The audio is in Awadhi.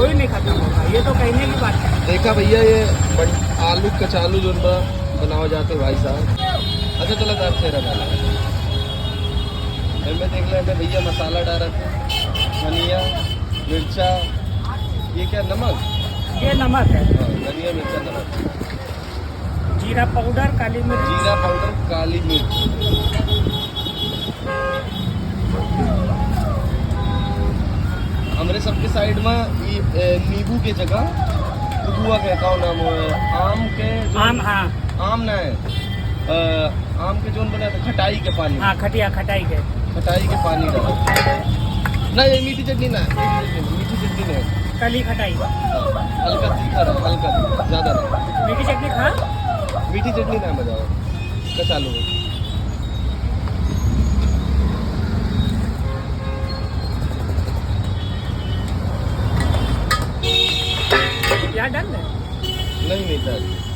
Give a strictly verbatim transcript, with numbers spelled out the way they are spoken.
कोई नहीं खत्म होगा, ये तो कहने की बात है। देखा भइया, ये बन-, आलू कचालू जोन बा, बनावा जात है भाई साहब। अच्छा, चला साहब, चेहरा डाला। इनमें देख ले, इनमें भइया मसाला डाला थे, धनिया, मिर्चा, ये क्या, नमक? ये नमक है। हाँ, धनिया, मिर्चा, नमक। जीरा पाउडर, काली मिर्च। जीरा पाउडर, काली मिर्च। हमरे सबके side में ई, ए, नींबू के जगह उबुआ के, का नाम है, आम के जो आम, हाँ। आम ना है, अ, आम के जोन बना था, खटाई के पानी। हाँ, खटिया, खटाई के। खटाई के पानी डाला। ना, ये मीठी चटनी ना है, मीठी चटनी, मीठी चटनी नहीं है। कली खटाई। हाँ, हल्का तीखा रहा, हल्का तीखा, ज्यादा नहीं। मीठी चटनी खा। मीठी चटनी ना मजा आओ, कचालू। प्याज डाल दे? नहीं, नहीं, डाल।